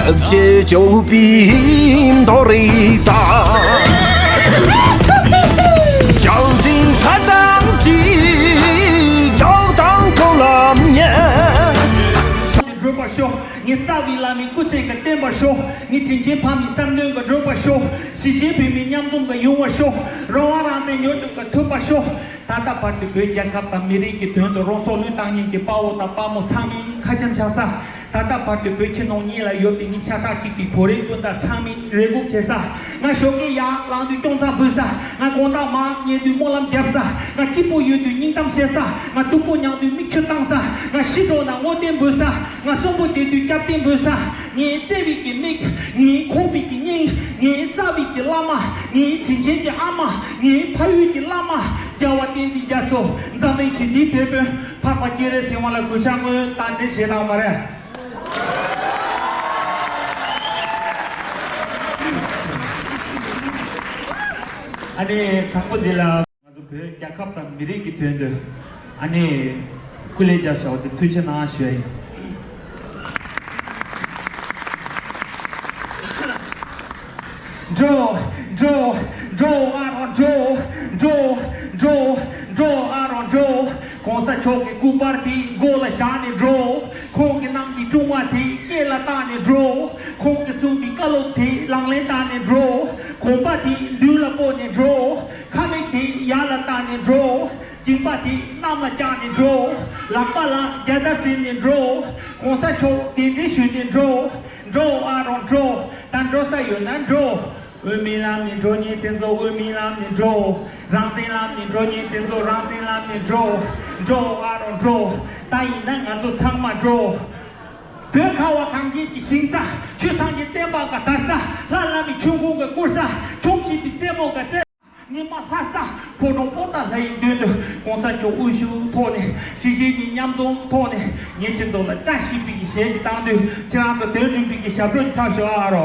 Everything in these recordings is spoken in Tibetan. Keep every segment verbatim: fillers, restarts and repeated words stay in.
ཆེ་ཅོག་པའི་མདོ་རིགས་དང་། ཅང་ཙིང་ས་གཙང་གི་ཅོག་དང་ཀོ་ལམ་ཉེ། བགྲོད་པར་ཤོག། ངའི་རྩ་བའི་བླ་མའི་སྐུ་ཚེ་གི་བརྟན་པར་ཤོག། ངའི་དྲིན་ཆེན་ཕ་མའི་བསམ་དོན་གི་འགྲུབ་པར་ཤོག། གཞིས་བྱེས་བོད་མིའི་མཉམ་འཛོམས་གི་ཡོང་བར་ཤོག། རང་དབང་རང་བཙན་མྱུར་དུ་གི་ཐོབ་པར་ཤོག། ད་ལྟ་བར་དུ་བོད་རྒྱལ་ཁབ་དང་མི་རིགས་ཀྱི་དོན་དུ་རང་སྲོག་བློས་བཏང་མཁན་གྱི་དཔའ་བོ་དང་དཔའ་མོ་ཚང་མའི་ཁ་ཆེམས་ཆགས་ས། ད་ལྟ་བར་དུ་བོད་ཕྱི་ནང་གཉིས་ལ་ཡོད་པའི་ངའི་ཤ་ཁྲག་གཅིག་པའི་བོད་རིགས་སྤུན་ཟླ་ཚང་མའི་རེ་སྒུག་འཁྱེར་ས། ང་ཞོགས་ཀས་ཡར་ལངས་དུས་སྐྱོང་ཚ་འབུལ་ས། ང་དགོང་དག་མར་ཉལ་དུས་སྨོན་ལམ་རྒྱབ་ས། ང་སྐྱིད་པོ་ཡོད་དུས་སྙིང་གཏམ་བཤད་ས། ང་སྡུག་པོ་མྱངས་དུས་མིག་ཆུ་བཏང་ས། ང་ཤི་འགྲོ་ན་བསྔོ་རྟེན་འབུལ་ས། ང་གསོན་པོ་བསྡད་དུས་སྐྱབས་རྟེན་འབུལ་ས། ངའི་བརྩེ་བའི་གི་མིག། ངའི་ཁོག་པའི་གི་སྙིང་། ངའི་རྩ་བའི་གི་བླ་མ། ངའི་དྲིན་ཆེན་གྱི་ཨ་མ། ངའི་ཕ་ཡུལ་གྱི་བླ་མ། རྒྱལ་བ་བསྟན་འཛིན་རྒྱ་མཚོ། འཛམ་གླིང་ཞི་བདེའི་དེད་དཔོན། འཕགས་པ་སྤྱན་རས་གཟིགས་དབང་ལ་གུས་ཕྱག་སྔོན་དང་འབྲེལ་བཞེས་དང་མ་རེད། ཨ་ནི་དང་པོ་འདི་ལ། ང་ཚོ་བོད་རྒྱལ་ཁབ་དང་མི་རིགས་ཀྱི་དོན་དུ་ཨ་ནི་སྐུ་ལས་བརྒྱབ་བཞག་པ་དེར་ཐུགས་རྗེ་གནང་ཞུ་ཡ་ཡིན། འགྲོ། འགྲོ། འགྲོ་ཨ་རོ་འགྲོ། འགྲོ། འགྲོ། འགྲོ་ཨ་རོ་འགྲོ། གོང་ས་མཆོག་གི་སྐུ་པར་དེ་མགོ་ལ་བཞག་ནས་འགྲོ། ཁོང་གིས་གནང་པའི་སྲུང་མ་དེ་སྐེ་ལ་བཏགས་ནས་འགྲོ། ཁོང་གིས་གསུངས་པའི་བཀའ་སློབ་དེ་ལག་ལེན་བསྟར་ནས་འགྲོ། གོམ་པ་དེ་མདུན་ལ་སྤོ་ནས་འགྲོ། ཁ་མིག་དེ་ཡར་ལ་བལྟས་ནས་འགྲོ། མཇིང་པ་དེ་གནམ་ལ་བརྐྱངས་ནས་འགྲོ། ལག་པ་ལ་རྒྱལ་དར་ཟིན་ནས་འགྲོ། གོང་ས་མཆོག་གདན་འདྲེན་ཞུས་ནས་འགྲོ། འགྲོ་ཨ་རོ་འགྲོ། ད་འགྲོ་ས་ཡོད་ན་འགྲོ། དབུ་མའི་ལམ་ནས་འགྲོ་མཁན་དེ་ཚོ་དབུ་མའི་ལམ་ནས་འགྲོ། རང་བཙན་ལམ་ནས་འགྲོ་མཁན་དེ་ཚོ་རང་བཙན་ལམ་ནས་འགྲོ། འགྲོ་ཨ་རོ་འགྲོ། ད་ཡིན་ན་ང་ཚོ་ཚང་མ་འགྲོ། བོད་ཁ་བ་གངས་ཅན་གྱི་ཞིང་ས། ཆོས་སངས་རྒྱས་བསྟན་པ་ག་དར་ས། ལྷ་བླ་མའི་ཆོས་ཁུངས་ག་བསྐོར་ས། ཆོས་བྱིས་པའི་རྩེད་མོ་ག་རྩེ། ཉི་མ་ལྷ་ས། ཕོ་བྲང་པོ་ཏཱ་ལ་ཡི་མདུན་དུ་གོང་ས་མཆོག་དབུ་བཞུགས་ཐོག་ནས་གཞིས་བྱེས་གཉིས་མཉམ་འཛོམས་ཐོག་ནས་ངས་ཁྱེད་ཚོ་ལ་བཀྲ་ཤིས་པའི་གི་ཞལ་གྱིས་བཏང་དུས་ཁྱེད་རང་ཚོ་དོན་འགྲུབ་པའི་གི་ཞབས་བྲོ་ཞིག་འཁྲབ་ཤོག་ཨ་རོ།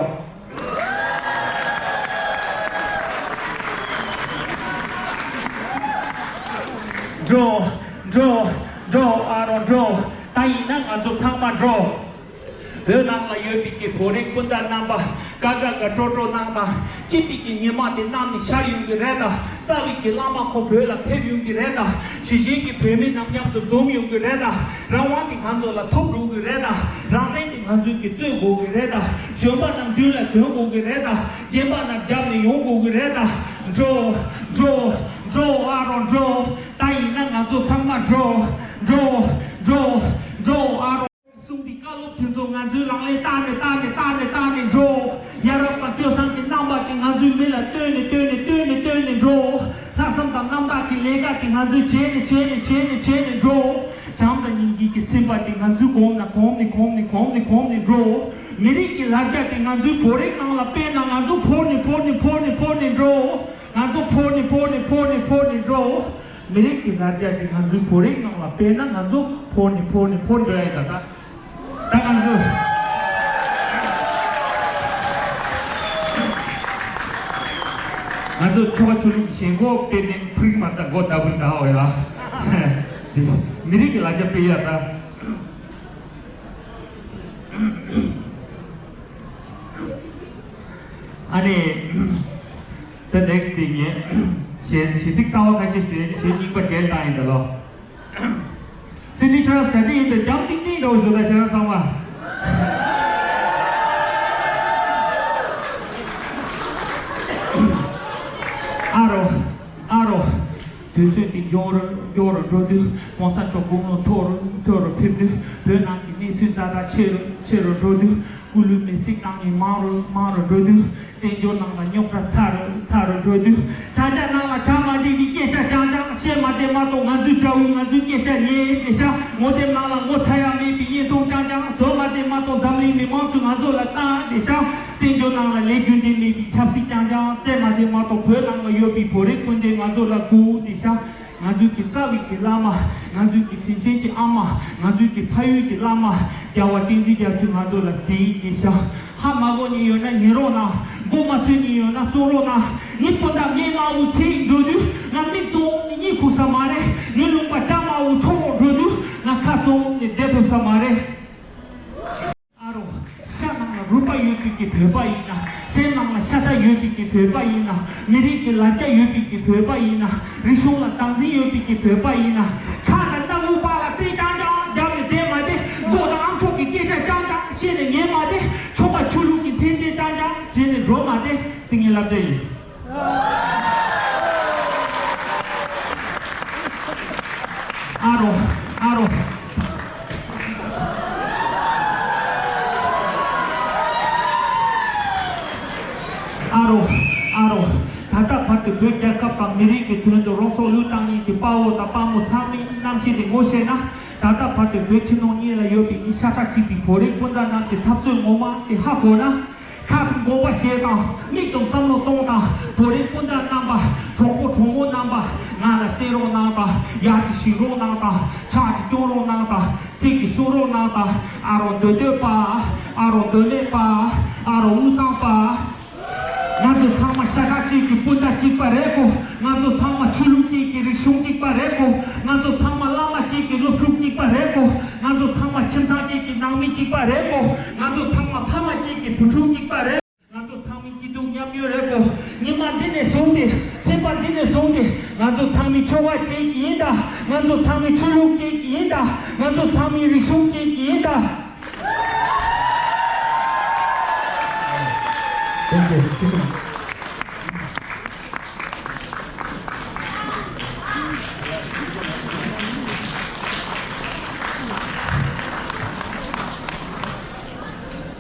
འགྲོ། འགྲོ། འགྲོ་ཨ་རོ་འགྲོ། ད་ཡིན་ན་ང་ཚོ་ཚང་མ་འགྲོ། བོད་ནང་ལ་ཡོད་པའི་གི་བོད་རིགས་སྤུན་ཟླ་རྣམ་པ་དགའ་དགའ་དགའ་སྤྲོ་སྤྲོ་གནང་དང་། སྐྱིད་པའི་གི་ཉི་མ་དེ་གནམ་ནས་ཤར་ཡོང་གི་རེད་དང་། རྩ་བའི་གི་བླ་མ་ཁོང་བོད་ལ་ཕེབས་ཡོང་གི་རེད་དང་། གཞིས་བྱེས་ཀྱི་བོད་མི་རྣམས་མཉམ་དུ་འཛོམས་ཡོང་གི་རེད་དང་། རང་དབང་དེ་ང་ཚོ་ལ་ཐོབ་འགྲོ་གི་རེད་དང་། རང་བཙན་དེ་ང་ཚོས་ཀྱི་རྩོད་དགོས་གི་རེད་དང་། གཞོན་པ་རྣམས་མདུན་ལ་དོན་དགོས་གི་རེད་དང་། རྒན་པ་རྣམས་རྒྱབ་ནས་ཡོང་དགོས་གི་རེད་དང་། འགྲོ། འགྲོ། འགྲོ་ཨ་རོ་འགྲོ། ད་ཡིན་ན་ང་ཚོ་ཚང་མ་འགྲོ། འགྲོ། འགྲོ། འགྲོ་ཨ་རོ། གསུངས་པའི་བཀའ་སློབ་དེ་ཚོ་ང་ཚོས་ལག་ལེན་བསྟར་ནས་བསྟར་ནས་བསྟར་ནས་བསྟར་ནས་འགྲོ། ཡ་རབས་དང་སྤྱོད་བཟང་གི་རྣམ་པ་དེ་ང་ཚོའི་མི་ལ་སྟོན་ནས་སྟོན་ནས་སྟོན་ནས་སྟོན་ནས་འགྲོ། ལྷག་བསམ་དང་རྣམ་དག་གི་ལས་ཀ་དེ་ང་ཚོས་བྱས་ནས་བྱས་ནས་བྱས་ནས་བྱས་ནས་འགྲོ། བྱམས་དང་སྙིང་རྗེ་གི་སེམས་པ་དེ་ང་ཚོས་གོམ་ན་གོམ་ནས་གོམ་ནས་གོམ་ནས་གོམ་ནས་འགྲོ། མི་རིགས་ཀྱི་ལ་རྒྱ་དེ་ང་ཚོའི་བོད་རིགས་ནང་ལ་སྤེལ་ན་ང་ཚོ་འཕོ་ནས་འཕོ་ནས་འཕོ་ནས་འཕོ་ནས་འགྲོ། ང་ཚོ་འཕོ་ནས་འཕོ་ནས་འཕོ་ནས་འཕོ་ནས་འགྲོ། མི་རིགས་ཀྱི་ལ་རྒྱ་དེ་ང་ཚོའི་བོད་རིགས་ནང་ལ་སྤེལ་ན་ང་ཚོ་འཕོ་ནས་འཕོ་ནས་འཕོ་འགྲོ་ཡ་ཡིན་ད་ལྟ། ད་ང་ཚོ་ང་ཚོ་ཆོལ་ཁ་ཆོས་ལུགས་ཀྱི་ཞེན་ཁོག་དཔེ་ནས་ཕུར་གི་མ་ད་མགོ་ད་བུར་ད་འོ་ཡ་ལ། འདི་མི་རིགས་ཀྱི་ལ་རྒྱ་སྤེལ་ཡ་ད། ཨ་ནི། The next thing ངས་གཞས་གཞས་ཚིག་གསར་བ་ཁ་ཤས་བྲིས་ནས་གཞས་རྙིང་པ་བྲིས་བཏང་ཡིན་ད་ལོ། སིད་ནི་ཆར་ལས་བྱ་དེ་ཡིན་པས་རྒྱམ་ཏིང་ཏིང་འདྲ་བོ་ཞིག་འདུག་ད་ཁྱེད་རང་ཚང་མ། ཨ་རོ། ཨ་རོ། དུས་ཚོད་དེ་མགྱོགས་རུ་མགྱོགས་རུ་འགྲོ་དུས་གོང་ས་མཆོག་དགུང་ལོ་མཐོ་རུ་མཐོ་རུ་ཕེབས་དུས་བོད་ནང་གི་གནས་ཚུལ་ཛ་དྲག་ཆེ་རུ་ཆེ་རུ་འགྲོ་དུས། སྐུ་ལུས་མེ་བསྲེགས་གནང་མཁན་མང་རུ་མང་རུ་འགྲོ་དུས། བཙན་བྱོལ་ནང་ལ་རྙོག་དྲ་ཚ་རུ་ཚ་རུ་འགྲོ་དུས། ཆ་ཆ་ནང་ལ་ཆ་མ་འགྲིག་པའི་སྐད་ཆ་རྐྱང་རྐྱང་བཤད་མ་བསྡད་མ་གཏོགས་ང་ཚོའི་དགྲ་བོས་ང་ཚོའི་སྐད་ཆ་ཉན་བསྡད་ཤག་ངོ་དེབ་ནང་ལ་ངོ་ཚ་ཡག་མེད་པའི་བརྙན་ཐུང་རྐྱང་རྐྱང་བཟོ་མ་བསྡད་མ་གཏོགས་འཛམ་གླིང་མི་མང་ཚོས་ང་ཚོ་ལ་བཏང་བསྡད་ཤག་བཙན་བྱོལ་ནང་ལ་ལས་རྒྱུ་འབྲས་མེད་པའི་ཆབ་སྲིད་རྐྱང་རྐྱང་བཙལ་མ་བསྡད་མ་གཏོགས་བོད་ནང་ལ་ཡོད་པའི་བོད་རིགས་སྤུན་ཟླས་ང་ཚོ་ལ་སྒུག་བསྡད་ཤག་ང་ཚོའི་གི་རྩ་བའི་གི་བླ་མ། ང་ཚོའི་གི་དྲིན་ཆེན་གྱི་ཨ་མ། ང་ཚོའི་གི་ཕ་ཡུལ་གྱི་བླ་མ། རྒྱལ་བ་བསྟན་འཛིན་རྒྱ་མཚོས་ང་ཚོ་ལ་གཟིགས་ནས་ཤ། ཧ་མ་གོ་ནི་ཡོད་ན་ཉན་རོགས་གནང་། མགོ་མ་ཚོས་ནི་ཡོད་ན་གསུང་རོགས་གནང་། ངའི་སྤུན་ཟླ་མེ་དམར་པོ་ཚིག་འགྲོ་དུས་ང་མིག་བཙུམ་ནས་གཉིད་ཁུག་ས་མ་རེད། ངའི་ལུང་པ་སྐྱ་དམར་པོ་འཕྲོ་བརླག་འགྲོ་དུས་ང་ཁ་བཙུམ་ནས་བསྡད་ཐུབ་ས་མ་རེད། ཨ་རོ། ཤ་ནང་ལ་ རུས་པ་ཡོད་པའི་གི་བོད་པ་ཡིན་ན། སེམས་ནང་ལ་ཤ་ཚ་ཡོད་པའི་གི་བོད་པ་ཡིན་ན། མི་རིགས་ཀྱི་ལ་རྒྱ་ཡོད་པའི་གི་བོད་པ་ཡིན་ན། རིག་གཞུང་ལ་སྟངས་འཛིན་ཡོད་པའི་གི་བོད་པ་ཡིན་ན། ཁ་ལ་སྣ་བུག་པ་ལ་རྩེ་རྐྱང་རྐྱང་བརྒྱབ་ནས་བསྡད་མ་བསྡད། མགོ་དང་ཨམ་ཅོག་གི་སྐད་ཆ་རྐྱང་རྐྱང་བཤད་ནས་ཉན་མ་བསྡད། ཆོལ་ཁ་ཆོས་ལུགས་ཀྱི་འཐེན་འཁྱེར་རྐྱང་རྐྱང་བྱས་ནས་འགྲོ་མ་བསྡད། དེ་ངའི་བསླབ་བྱ་ཡིན། ཨ་རོ། ཨ་རོ། ཨ་རོ། ཨ་རོ། ད་ལྟ་བར་དུ་བོད་རྒྱལ་ཁབ་དང་མི་རིགས་ཀྱི་དོན་དུ་རང་སྲོག་བློས་བཏང་མཁན་གྱི་དཔའ་བོ་དང་དཔའ་མོ་ཚང་མའི་རྣམ་ཤེས་དེ་ངོ་ཤེས་ན། ད་ལྟ་བར་དུ་བོད་ཕྱི་ནང་གཉིས་ལ་ཡོད་པའི་ངའི་ཤ་ཁྲག་གཅིག་པའི་བོད་རིགས་སྤུན་ཟླ་རྣམས་ཀྱི་འཐབ་རྩོད་ངོ་མ་དེ་ཧ་གོ་ན། ཁ་དང་དགོངས་པ་བཞེས་དང་། མིག་དང་བསམ་བློ་གཏོང་དང་། བོད་རིགས་སྤུན་ཟླ་རྣམ་པ། གྲོགས་པོ་གྲོགས་མོ་རྣམ་པ། ང་ལ་གསན་རོགས་གནང་དང་། ཡར་གྱི་ཞིག་རོགས་གནང་དང་། ཕྱག་གྱི་སྐྱོང་རོགས་གནང་དང་། ཚིག་གི་གསུང་རོགས་གནང་དང་། ཨ་རོ་འདོད་འདོད་པ། ཨ་རོ་འདོད་མེད་པ། ཨ་རོ་དབུས་གཙང་པ། ང་ཚོ་ཚང་མ་ཤ་ཁྲག་གཅིག་གི་སྤུན་ཟླ་གཅིག་པ་རེད་གོ། ང་ཚོ་ཚང་མ་ཆོས་ལུགས་གཅིག་གི་རིག་གཞུང་གཅིག་པ་རེད་གོ། ང་ཚོ་ཚང་མ་བླ་མ་གཅིག་གི་སློབ་ཕྲུག་གཅིག་པ་རེད་གོ། ང་ཚོ་ཚང་མ་ཁྱིམ་ཚང་གཅིག་གི་ནང་མི་གཅིག་པ་རེད་གོ། ང་ཚོ་ཚང་མ་ཕ་མ་གཅིག་གི་བུ་ཕྲུག་གཅིག་པ་རེད། ང་ཚོ་ཚང་མའི་སྐྱིད་སྡུག་མཉམ་མྱོང་རེད་གོ། ཉི་མ་འདི་ནས་བཟུང་སྟེ། ཚེས་པ་འདི་ནས་བཟུང་སྟེ། ང་ཚོ་ཚང་མའི་ཆོལ་ཁ་གཅིག་ཡིན་ད། ང་ཚོ་ཚང་མའི་ཆོས་ལུགས་གཅིག་ཡིན་ད། ང་ཚོ་ཚང་མའི་རིག་གཞུང་གཅིག་ཡིན་ད། Thank you.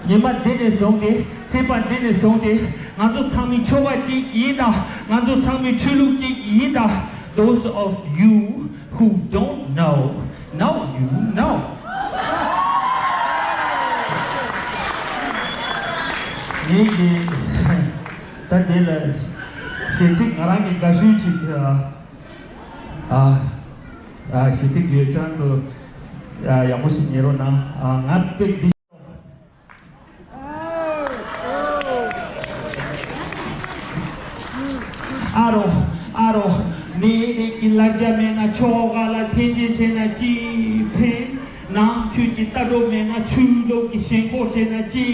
ཉི་མ་འདི་ནས་བཟུང་སྟེ། ཚེས་པ་འདི་ནས་བཟུང་སྟེ། ང་ཚོ་ཚང་མའི་ཆོལ་ཁ་གཅིག་ཡིན་ད། ང་ཚོ་ཚང་མའི་ཆོས་ལུགས་གཅིག་ཡིན་ད། Those of you who don't know, now you know. ངེད་ཀྱིས་ད་དེ་ལ་གཞས་ཚིག་ང་རང་གི་དགའ་ཤོས་ཅིག་ཨ། ཨ། གཞས་ཚིག་ཡོད། ཁྱེད་རང་ཚོ་ཨ་ཡག་པོ་ཞིག་ཉན་རོགས་གནང་། ཨ། ང་དཔེ་འདི། ཨ་རོ། ཨ་རོ། མི་རིགས་ཀྱི་ལ་རྒྱ་མེད་ན་ཆོལ་ཁ་ལ་འཐེན་འཁྱེར་བྱས་ན་ཅི་ཕན། ནང་ཆོས་ཀྱི་ལྟ་གྲུབ་མེད་ན་ཆོས་ལུགས་ཀྱི་ཞེན་ཁོག་བྱས་ན་ཅི་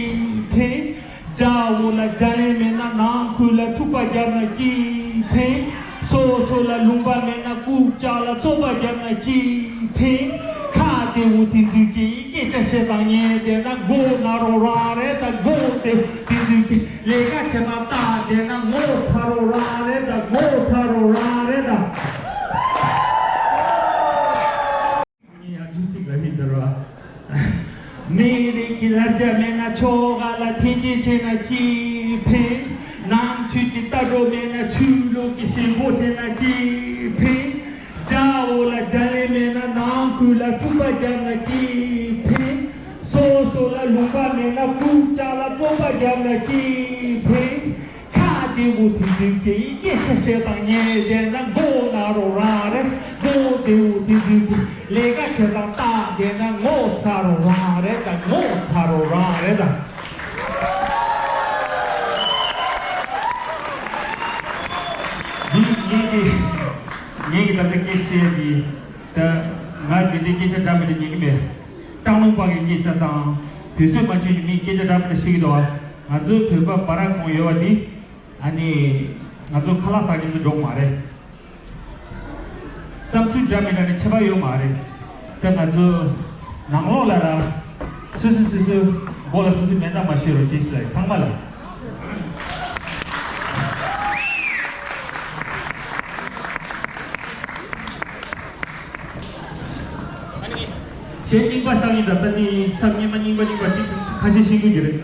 ཕན། རྒྱ་འོག་ལ་རྒྱ་ལན་མེད་ན་ནང་ཁུལ་ལ་འཁྲུག་པ་བརྒྱབ་ན་ཅི་ཕན། སོ་སོ་ལ་ལུང་པ་མེད་ན་རྐུབ་བཀྱག་ལ་བཙོག་པ་བརྒྱབ་ན་ཅི་ཕན། ཁ་བདེ་བོ་དེ་ཚོས་ཀྱིས་སྐད་ཆ་བཤད་སྟངས་ཉན་བསྡད་ན་མགོ་ན་རོགས་རང་རེད་ད། མགོ་བདེ་བོ་དེ་ཚོས་ཀྱིས་ལས་ཀ་བྱེད་སྟངས་ལྟ་བསྡད་ན་ངོ་ཚ་རོགས་རང་རེད་ད། མགོ་ཚ་རོགས་རང་རེད་ད། ངས་ཡང་ཅིག་ཅིག་ལ་ཧིན་དར་བ། མི་རིགས་ཀྱི་ལ་རྒྱ་མེད་ན་ཆོལ་ཁ་ལ་འཐེན་འཁྱེར་བྱས་ན་ཅི་ཕན། ནང་ཆོས་ཀྱི་ལྟ་གྲུབ་མེད་ན་ཆོས་ལུགས་ཀྱི་ཞེན་ཁོག་བྱས་ན་ཅི་ཕན། རྒྱ་འོག་ལ་རྒྱ་ལན་མེད་ན་ནང་ཁུལ་ལ་འཁྲུག་པ་བརྒྱབ་ན་ཅི་ཕན། སོ་སོ་ལ་ལུང་པ་མེད་ན་རྐུབ་བཀྱག་ལ་བཙོག་པ་བརྒྱབ་ན་ཅི་ཕན། ཁ་བདེ་བོ་དེ་ཚོས་ཀྱིས་སྐད་ཆ་བཤད་སྟངས་ཉན་བསྡད་ན་མགོ་ན་རོགས་རང་རེད། མགོ་བདེ་བོ་དེ་ཚོས་ཀྱིས་ལས་ཀ་བྱེད་སྟངས་ལྟ་བསྡད་ན་ངོ་ཚ་རོགས་རང་རེད་ད། ངོ་ཚ་རོགས་རང་རེད་ད། འདི་ངེད་ཀྱི་ངེད་ཀྱི་ད་ལྟ་སྐད་བཤད་འདི་ད་ང་འདི་འདྲའི་སྐད་ཆ་འདྲ་མི་འདྲ་ཉན་གི་མེད། སྐྲག་སྣང་སྤངས་ཀྱི་སྐད་ཆ་དང་དུས་ཚོད་མ་འཕྱོད་ཀྱི་མིའི་སྐད་ཆ་འདྲ་མི་འདྲ་བཤད་ཀྱི་འདུག་ང་ཚོའི་བོད་པ་བར་གོང་ཡོད་པ་འདི། ཨ་ནི། ང་ཚོ་ཁ་ལག་ཟ་མཁན་ཚོ་འགྲོ་མ་རེད། བསམ་ཚུལ་འདྲ་མི་འདྲ་ནི་ཁྱད་པར་ཡོད་མ་རེད། ད་ང་ཚོ་ནང་ལོགས་ལ་ར། སོ་སོ་སོ་སོའི་མགོ་ལ་སོ་སོའི་མེ་མདའ་མ་བཤད་རོགས་བྱེད་ཤིག་ལ་ཚང་མ་ལ། གཞས་རྙིང་པ་བཏང་ཡིན་ད། ད་ནི་ས་རྙིང་མ་རྙིང་པ་རྙིང་པ་གཅིག་ཁ་ཤས་ཤེས་ཀྱི་རེད།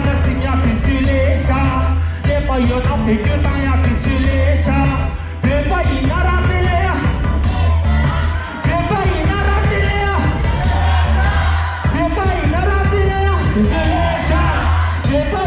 ད་སེམས་ཡག་དུས་ཚོད་ལས་ཤག་ཀླད་པ་ཡོད་ན་བེད་སྤྱོད་བཏང་ཡག་དུས་ཚོད་ལས་ཤག་བོད་པ་ཡིན་ན་ར་དེ་ལས་ཡ། བོད་པ་ཡིན་ན་ར་དེ་ལས་ཡ། བོད་པ་ཡིན་ན་ར་དེ་ལས་ཡ། དུས་ཚོད་ལས་ཤག་བོད་པ་